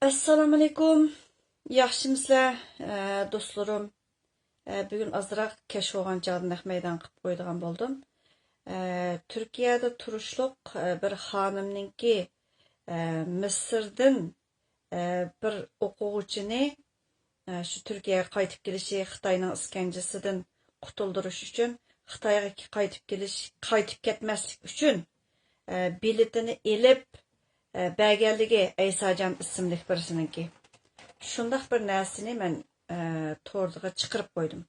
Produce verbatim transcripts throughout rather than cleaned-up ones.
ئەسسالامۇئەلەيكۇم. ياخشىمۇسىلەر، ئە، دوستلىرىم؟ ئە، بۈگۈن ئازراق كەچ بولغان چاغدا نەق مەيدان قىلىپ قويىدىغان بولدۇم. ئە، تۈركىيەدە تۇرۇشلۇق، ئە، بىر خانىمنىڭكى، ئە، مىسىردىن، ئە، بىر ئوقۇغۇچىنى، ئە، شۇ تۈركىيەگە قايتىپ كېلىشى، خىتاينىڭ ئىسكەنجىسىدىن قۇتۇلدۇرۇش ئۈچۈن، خىتايغا قايتىپ كېلىش، قايتىپ كەتمەسلىك ئۈچۈن، ئە، بېلىتىنى ئېلىپ، ئە، بەرگەنلىكى ئەيساجان ئىسىملىك بىرسىنىڭكى. شۇنداق بىر نەرسىنى مەن، ئە، توردىغا چىقىرىپ قويدۇم.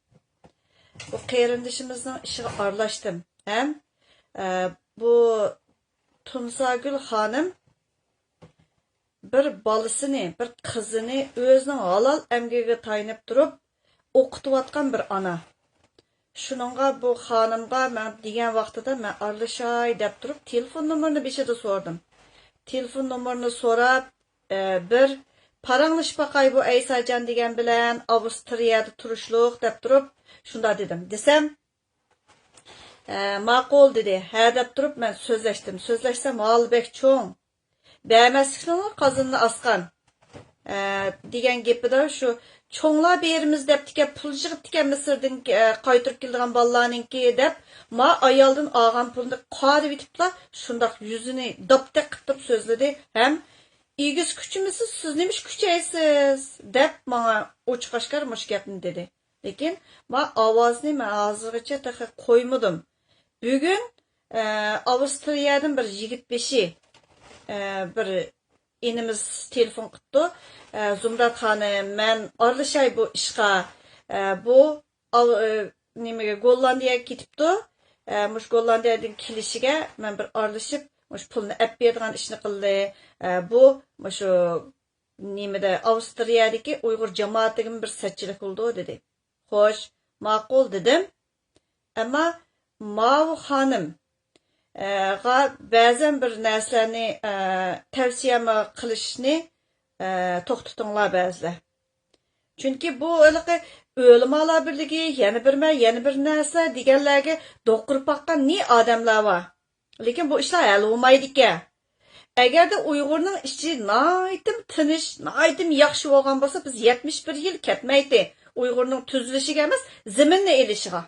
بۇ قېرىندىشىمىزنىڭ ئىشىغا ئارىلاشتىم ھەم، ئە، بۇ تۇنساگۈل خانىم بىر بالىسىنى، بىر قىزىنى ئۆزىنىڭ ھالال ئەمگىكىگە تايىنىپ تۇرۇپ ئوقۇتۇۋاتقان بىر ئانا. شۇنىڭغا بۇ خانىمغا مەن دېگەن ۋاقتىدا مەن ئارىلىشاي دەپ تۇرۇپ تېلېفون نومۇرىنى بېشىدا سورىدىم. تېلېفون نومۇرىنى سوراپ، ئە، بىر پاراڭلىشىپ باقاي بۇ ئەيساجان دېگەن بىلەن ئاۋسترىيەدە تۇرۇشلۇق دەپ تۇرۇپ شۇنداق دېدىم. دېسەم، ئە، ماقۇل دېدى. ھە دەپ تۇرۇپ مەن سۆزلەشتىم. سۆزلەشسەم ھالى بەك چوڭ. بەرمەسلىكنىڭ قازىنىنى ئاسقان. ئە، دېگەن گېپىدا شۇ چوڭلار بېرىمىز دەپتىكەن، پۇل يىغىپتىكەن مىسىردىن، ئە، قايتۇرۇپ كېلىدىغان بالىلارنىڭكى دەپ، ما ئايالدىن ئالغان پۇلنى قارىۋېتىپلا شۇنداق يۈزىنى داپتەك قىلىپ تۇرۇپ سۆزلىدى ھەم ئىگىسى كۈچىمىسە سىز نېمىش كۈچەيسىز دەپ ماڭا ئوچۇق ئاشكارا مۇشۇ گەپنى دېدى. لېكىن ما ئاۋازنى مەن ھازىرغىچە تېخى قويمىدىم. بۈگۈن، ئە، ئاۋسترىيەدىن بىر يىگىت بېشى، ئە، بىر ئىنىمىز تېلېفون قىپتۇ. ئە، زۇمرەت خانىم، مەن ئارىلىشاي بۇ ئىشقا. ئە، بۇ ئاۋ-، ئە، نېمىگە، گوللاندىيەگە كېتىپتۇ. ئە، مۇشۇ گوللاندىيەدىن كېلىشىگە مەن بىر ئارىلىشىپ، مۇشۇ پۇلنى ئەپ بېرىدىغان ئىشنى قىلدى. ئە، بۇ، مۇشۇ نېمىدە، ئاۋسترىيەدىكى ئۇيغۇر جامائىتىگىمۇ بىر سەتچىلىك بولىدۇ، دېدى. خوش، ماقۇل، دېدىم. ئەمما ماۋۇ خانىم، ئە، غا بەزەن بىر نەرسىلەرنى، ئە، تەۋسىيەمۇ قىلىشنى، ئە، توختىتىڭلار بەزىلەر. چۈنكى بۇ ھېلىقى ئۆلىمالار بىرلىكى، يەنە بىرمە، يەنە بىر نەرسە دېگەنلەرگە دوقۇرۇپ باققان نى ئادەملەر بار. لېكىن بۇ ئىشلار ھەل بولمايدىكەن. ئەگەردە ئۇيغۇرنىڭ ئىچى ناھايىتىم تىنچ، ناھايىتىم ياخشى بولغان بولسا، بىز يەتمىش بىر يىل كەتمەيتتى ئۇيغۇرنىڭ تۈزىلىشىگە ئەمەس، زېمىننى ئېلىشىغا.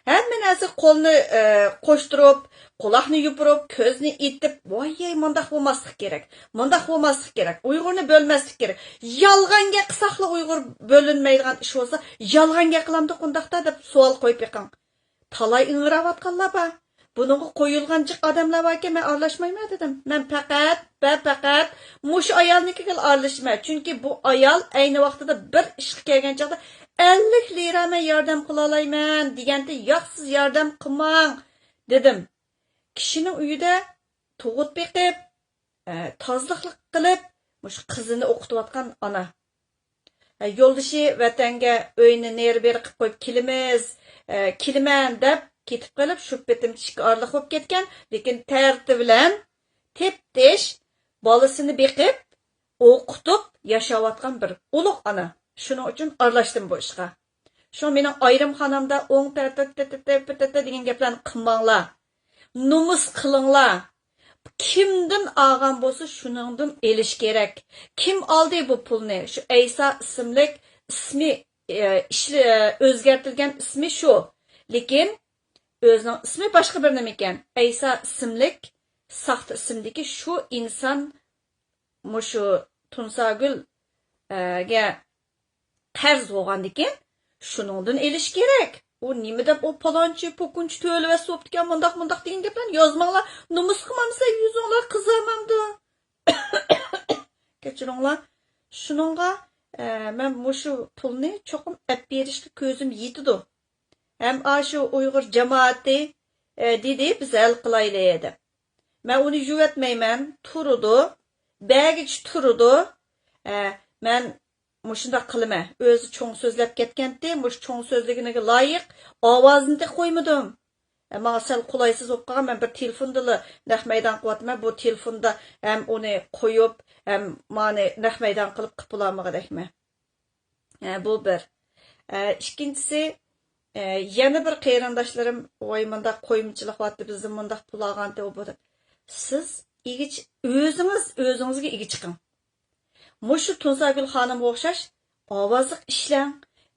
ھەممە نەرسە قولنى، ئە، قوشتۇرۇپ، قۇلاقنى يوپۇرۇپ، كۆزنى ئېتىپ، ۋاييەي، مۇنداق بولماسلىق كېرەك، مۇنداق بولماسلىق كېرەك، ئۇيغۇرنى بۆلمەسلىك كېرەك. يالغان گەپ قىلساقلا ئۇيغۇر بۆلۈنمەيدىغان ئىش بولسا، يالغان گەپ قىلامدۇق ئۇنداقتا دەپ سوئال قويۇپ بېقىڭ. تالاي ئىڭراۋاتقانلار بار. بۇنىڭغا قويۇلغان جىق ئادەملەر باركەن، مەن ئارىلاشمايمەن دېدىم. مەن پەقەت، مەن پەقەت مۇشۇ ئايالنىڭكىگىلا ئارىلىشىمەن. چۈنكى بۇ ئايال ئەينى ۋاقتىدا بىر ئىشقا كەلگەن چاغدا ئەللىك لىرە مەن ياردەم قىلالايمەن دېگەنتى، ياق، سىز ياردەم قىلماڭ دېدىم. كىشىنىڭ ئۆيىدە تۇغۇت بېقىپ، ئە، تازىلىقلىق قىلىپ، مۇشۇ قىزىنى ئوقۇتۇۋاتقان ئانا. ئە، يولدىشى ۋەتەنگە ئۆينى نېرى-بېرى قىلىپ قويۇپ كېلىمىز، ئە، كېلىمەن دەپ كېتىپ قېلىپ، شۇ پېتىم ئىككى ئارىلىق بولۇپ كەتكەن، لېكىن تەرىتى بىلەن تېپتىش بالىسىنى بېقىپ، ئوقۇتۇپ ياشاۋاتقان بىر ئۇلۇغ ئانا. شۇنىڭ ئۈچۈن ئارىلاشتىم بۇ ئىشقا. شۇڭا مېنىڭ ئايرىم خانامدا ئوڭ تەتە، تەتە، تەتە، تەتە دېگەن گەپلەرنى قىلماڭلار. نومۇس قىلىڭلار. كىمدىن ئالغان بولسا، شۇنىڭدىن ئېلىش كېرەك. كىم ئالدى بۇ پۇلنى؟ شۇ ئەيسا ئىسىملىك ئىسمى، ئە، ئىشلە-، ئە، ئۆزگەرتىلگەن ئىسمى شۇ. لېكىن ئۆزىنىڭ ئىسمى باشقا بىر نېمە ئىكەن. ئەيسا ئىسىملىك، ساختا ئىسىمدىكى شۇ ئىنسان مۇشۇ تۇنساگۈل، ئە، گە قەرز بولغاندىكىن، شۇنىڭدىن ئېلىش كېرەك. ئۇ نېمە دەپ ئۇ پالانچى، پوكۇنچى تۆلىۋەتسە بوپتىكەن، مۇنداق، مۇنداق دېگەن گەپلەرنى يازماڭلار. نومۇس قىلمامسەن يۈزۈڭلار قىزارمامدۇ؟ كەچۈرۈڭلار. شۇنىڭغا، ئە، مەن مۇشۇ پۇلنى چوقۇم ئەپ بېرىشكە كۆزۈم يېتىدۇ. ھەم ئاشۇ ئۇيغۇر جامائىتى، ئە، دېدى، بىز ھەل قىلايلى دەپ. مەن ئۇنى يۇۋەتمەيمەن، تۇرىدۇ. بەرگۈچە تۇرىدۇ. ئە، مەن مۇشۇنداق قىلىمەن. ئۆزى چوڭ سۆزلەپ كەتكەنتى، مۇشۇ چوڭ سۆزلىگىنىگە لايىق ئاۋازىنى تېخى قويمىدىم. ئە، ماڭا سەل قولايسىز بولۇپ قالغان، مەن بىر تېلېفوندىلا نەق مەيدان قىلىۋاتىمەن. بۇ تېلېفوندا ھەم ئۇنى قويۇپ، ھەم مانى نەق مەيدان قىلىپ قىلىپ بولالمىغۇدەكمەن. ئە، بۇ بىر. ئە، ئىككىنچىسى، ئە، يەنە بىر قېرىنداشلىرىم، ۋاي، مۇنداق قويمىچىلىق بارتى، بىزدىن مۇنداق پۇل ئالغانتى، ئۇ بۇ دەپ. سىز ئىگە چى-، ئۆزىڭىز ئۆزىڭىزگە ئىگە چىقىڭ. مۇشۇ تۇنساگۈل خانىمغا ئوخشاش ئاۋازلىق ئىشلەڭ،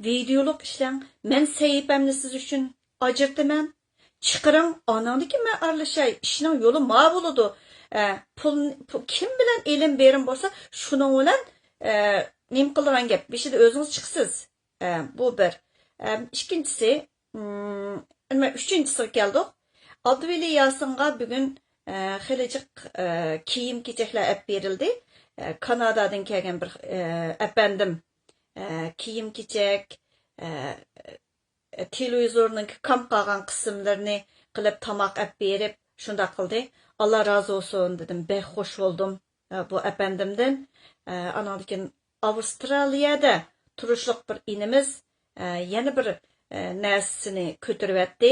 ۋىدېئولۇق ئىشلەڭ. مەن سەھىپەمنى سىز ئۈچۈن ئاجرىتىمەن. چىقىرىڭ، ئاناندىن كېيىن مەن ئارىلىشاي. ئىشنىڭ يولى ما بولىدۇ. ئە، پۇل، پۇل، كىم بىلەن ئېلىم بېرىم بولسا، شۇنىڭ بىلەن، ئە، نېمە قىلىدىغان گەپ؟ بېشىدا ئۆزىڭىز چىقىسىز. ئە، بۇ بىر. ئە، ئىككىنچىسى، ئىم، ئۈچىنچىسىگە كەلدۇق. ئابدۇۋەلى ياسىنغا بۈگۈن، ئە، خېلى جىق، ئە، كىيىم-كېچەكلەر ئەپ بېرىلدى. ئە، كانادادىن كەلگەن بىر، ئە، ئەپەندىم، ئە، كىيىم-كېچەك، ئە، تېلېۋىزورنىڭ كام قالغان قىسىملىرىنى قىلىپ، تاماق ئەپ بېرىپ، شۇنداق قىلدى. ئاللا رازى بولسۇن دېدىم، بەك خوش بولدۇم، ئە، بۇ ئەپەندىمدىن. ئە، ئانىڭدىن كېيىن ئاۋسترالىيەدە تۇرۇشلۇق بىر ئىنىمىز، ئە، يەنە بىر، ئە، نەرسىسىنى كۆتۈرۈۋەتتى.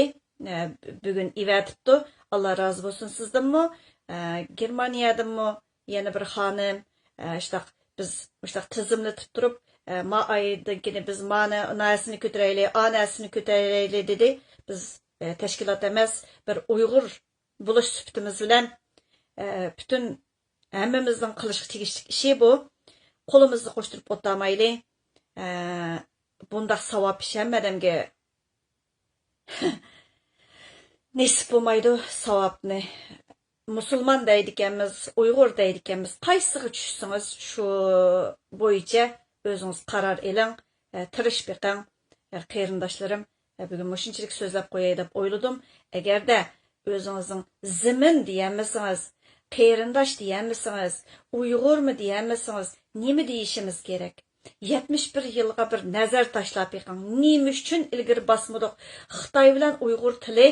ئە، بۈگۈن ئېۋەتىپتۇ. ئاللا رازى بولسۇن سىزدىنمۇ. ئە، گېرمانىيەدىنمۇ يەنە بىر خانىم، ئە، شۇنداق بىز مۇشۇنداق تىزىملىتىپ تۇرۇپ، ئە، ما ئايدىن كېيىن بىز مانا نەرسىنى كۆتۈرەيلى، ئا نەرسىنى كۆتۈرەيلى دېدى. بىز، ئە، تەشكىلات ئەمەس، بىر ئۇيغۇر بولۇش سۈپىتىمىز بىلەن، ئە، پۈتۈن ھەممىمىزنىڭ قىلىشقا تېگىشلىك ئىشى بۇ. قولىمىزنى قوشتۇرۇپ ئولتۇرمايلى. ئە، بۇنداق ساۋاب ئىش ھەممە ئادەمگە نېسىپ بولمايدۇ ساۋابنى. مۇسۇلمان دەيدىكەنمىز، ئۇيغۇر دەيدىكەنمىز. قايسىغا چۈشسىڭىز، شۇ بويىچە ئۆزىڭىز قارار ئېلىڭ، ئە، تىرىشىپ بېقىڭ. ئە، قېرىنداشلىرىم، ئە، بۈگۈن مۇشۇنچىلىك سۆزلەپ قوياي دەپ ئويلىدىم. ئەگەردە ئۆزىڭىزنىڭ زېمىن دېيەلمىسىڭىز، قېرىنداش دېيەلمىسىڭىز، ئۇيغۇرمۇ دېيەلمىسىڭىز، نېمە دېيىشىمىز كېرەك؟ يەتمىش بىر يىلغا بىر نەزەر تاشلاپ بېقىڭ. نېمە ئۈچۈن ئىلگىرى باسمىدۇق؟ خىتاي بىلەن ئۇيغۇر تىلى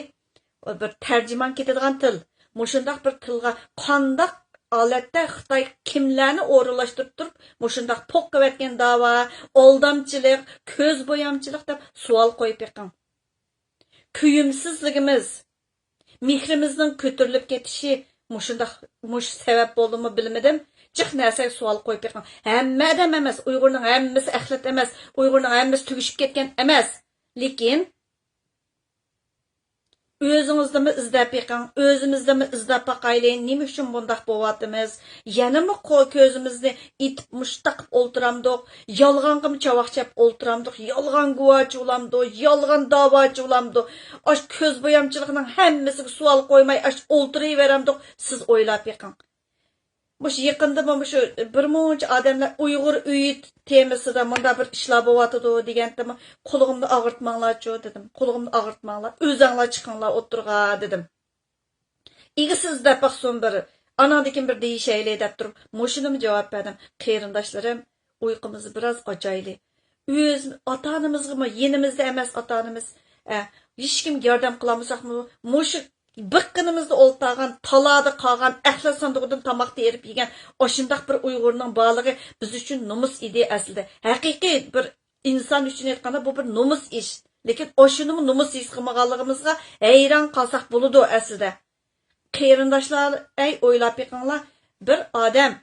بىر تەرجىمان كېتىدىغان تىل. مۇشۇنداق بىر تىلغا قانداق ھالەتتە خىتاي كىملەرنى ئورۇنلاشتۇرۇپ تۇرۇپ، مۇشۇنداق پوق قىلىۋەتكەن داۋا، ئالدامچىلىق، كۆز بويامچىلىق دەپ سوئال قويۇپ بېقىڭ. كۆيۈمسىزلىكىمىز، مېھرىمىزنىڭ كۆتۈرۈلۈپ كېتىشى مۇشۇنداق، مۇشۇ سەۋەب بولدىمۇ بىلمىدىم. جىق نەرسىگە سوئال قويۇپ بېقىڭ. ھەممە ئادەم ئەمەس، ئۇيغۇرنىڭ ھەممىسى ئەخلەت ئەمەس، ئۇيغۇرنىڭ ھەممىسى تۈگىشىپ كەتكەن ئەمەس. لېكىن ئۆزىڭىزدىنمۇ ئىزدەپ بېقىڭ، ئۆزىمىزدىنمۇ ئىزدەپ باقايلى، نېمە ئۈچۈن بۇنداق بولۇۋاتىمىز؟ يەنىمۇ قو-، كۆزىمىزنى ئېتىپ مۇشۇنداق قىلىپ ئولتۇرامدۇق؟ يالغانغىمۇ چاۋاك چەپ ئولتۇرامدۇق؟ يالغان گۇۋاچى بولامدۇ؟ يالغان داۋاچى بولامدۇ؟ ئاشۇ كۆز بويامچىلىقنىڭ ھەممىسىگە سوئال قويماي، ئاشۇ ئولتۇرۇۋېرەمدۇق؟ سىز ئويلاپ بېقىڭ. مۇشۇ يېقىندىمۇ مۇشۇ بىر مۇنچە ئادەملەر ئۇيغۇر ئۆيى تېمىسىدا مۇنداق بىر ئىشلار بولۇۋاتىدۇ دېگەنتىمۇ، قولۇمنى ئاغرىتماڭلارچۇ دېدىم. قولۇمنى ئاغرىتماڭلار، ئۆزەڭلار چىقىڭلار ئوتتۇرىغا دېدىم. ئىگىسىز دەپ باقسۇن بىر، ئاناندىن كېيىن بىر دېيىشەيلى دەپ تۇرۇپ، مۇشۇنىمۇ جاۋاب بەردىم. قېرىنداشلىرىم، ئۇيقۇمىزنى بىراز ئاچايلى. ئۆز ئاتا-ئانىمىزغىمۇ، يېنىمىزدا ئەمەس ئاتا-ئانىمىز، ئە، ھېچكىمگە ياردەم قىلالمىساقمۇ، مۇشۇ بىققىنىمىزدا ئولتۇرغان، تالادا قالغان، ئەخلەت ساندۇقىدىن تاماق تېرىپ يېگەن ئاشۇنداق بىر ئۇيغۇرنىڭ بارلىقى بىز ئۈچۈن نومۇس ئىدى ئەسلىدە. ھەقىقىي بىر ئىنسان ئۈچۈن ئېيتقاندا، بۇ بىر نومۇس ئىش. لېكىن ئاشۇنىمۇ نومۇس ھېس قىلمىغانلىقىمىزغا ھەيران قالساق بولىدۇ ئەسلىدە. قېرىنداشلار، ئەي، ئويلاپ بېقىڭلار، بىر ئادەم،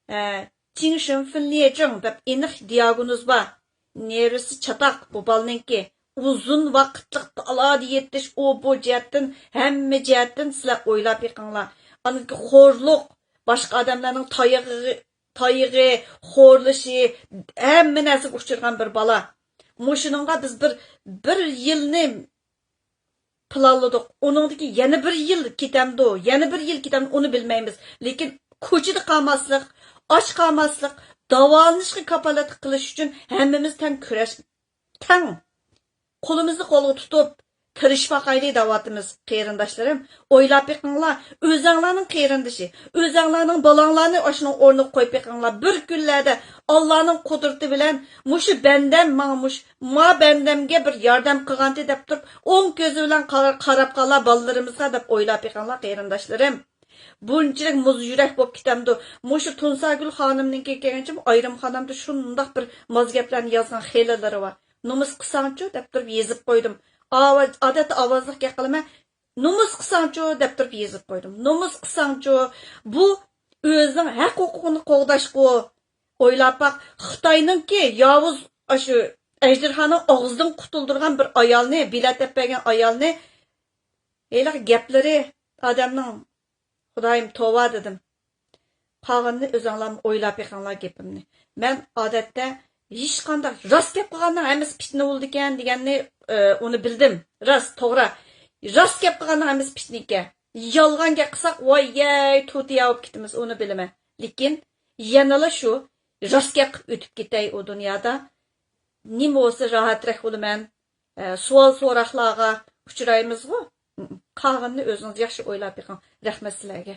ئە، چىڭ شېنفېنليەجىڭ دەپ ئېنىق دىياگنوز بار. نېرۋىسى چاتاق بۇ بالىنىڭكى. ئۇزۇن ۋاقىتلىق تالادا يېتىش، ئۇ بۇ جەھەتتىن، ھەممە جەھەتتىن سىلەر ئويلاپ بېقىڭلار. ئاندىن خورلۇق، باشقا ئادەملەرنىڭ تايىقى، تايىقى، خورلىشى، ھەممە نەرسىگە ئۇچرىغان بىر بالا. مۇشۇنىڭغا بىز بىر، بىر يىلنى پىلانلىدۇق. ئۇنىڭدىكى يەنە بىر يىل كېتەمدۇ، يەنە بىر يىل كېتەمدۇ، ئۇنى بىلمەيمىز. لېكىن كوچىدا قالماسلىق، ئاچ قالماسلىق، داۋالىنىشقا كاپالەتلىك قىلىش ئۈچۈن ھەممىمىز تەڭ كۈرەش، تەڭ قولىمىزنى قولغا تۇتۇپ، تىرىشىپ باقايلى دەۋاتىمىز، قېرىنداشلىرىم. ئويلاپ بېقىڭلار، ئۆزەڭلارنىڭ قېرىندىشى، ئۆزەڭلارنىڭ بالاڭلارنى ئاشۇنىڭ ئورنىغا قويۇپ بېقىڭلار. بىر كۈنلەردە ئاللانىڭ قۇدرىتى بىلەن مۇشۇ بەندەم ماڭا مۇش-، ما بەندەمگە بىر ياردەم قىلغانتى دەپ تۇرۇپ، ئوڭ كۆزى بىلەن قارا-، قاراپ قالار بالىلىرىمىزغا دەپ ئويلاپ بېقىڭلار، قېرىنداشلىرىم. بۇنچىلىك مۇز يۈرەك بولۇپ كېتەمدۇ؟ مۇشۇ تۇنساگۈل خانىمنىڭكىگە كەلگەنچە ئايرىم خانىمدا شۇنداق بىر ماز گەپلەرنى يازغان خېلىلىرى بار. نومۇس قىلساڭچۇ دەپ تۇرۇپ يېزىپ قويدۇم. ئاۋاز، ئادەتتە ئاۋازلىق گەپ قىلىمەن. نومۇس قىلساڭچۇ دەپ تۇرۇپ يېزىپ قويدۇم. نومۇس قىلساڭچۇ، بۇ ئۆزىنىڭ ھەق ھوقۇقىنى قوغداشقۇ. ئويلاپ باق، خىتاينىڭكى ياۋۇز ئاشۇ ئەجدىھانىڭ ئاغزىدىن قۇتۇلدۇرغان بىر ئايالنى، بېلەت ئەپ بەرگەن ئايالنى، ھېلىقى گەپلىرى ئادەمنىڭ، خۇدايىم، توۋا دېدىم. قالغىنىنى ئۆزۈڭلار ئويلاپ بېقىڭلار گېپىمنى. مەن ئادەتتە ھېچقانداق، راست گەپ قىلغاننىڭ ھەممىسى پىتنە بولىدىكەن دېگەننى، ئە، ئۇنى بىلدىم. راست، توغرا. راست گەپ قىلغاننىڭ ھەممىسى پىتنە ئىكەن. يالغان گەپ قىلساق، ۋاي يەي، تۇتىيا بولۇپ كېتىمىز، ئۇنى بىلىمەن. لېكىن يەنىلا شۇ، راست گەپ قىلىپ ئۆتۈپ كېتەي ئۇ دۇنيادا. نېمە بولسا راھەترەك بولىمەن. ئە، سوئال سوراقلارغا ئۇچرايمىزغۇ. قالغىنىنى ئۆزىڭىز ياخشى ئويلاپ بېقىڭ. رەھمەت سىلەرگە.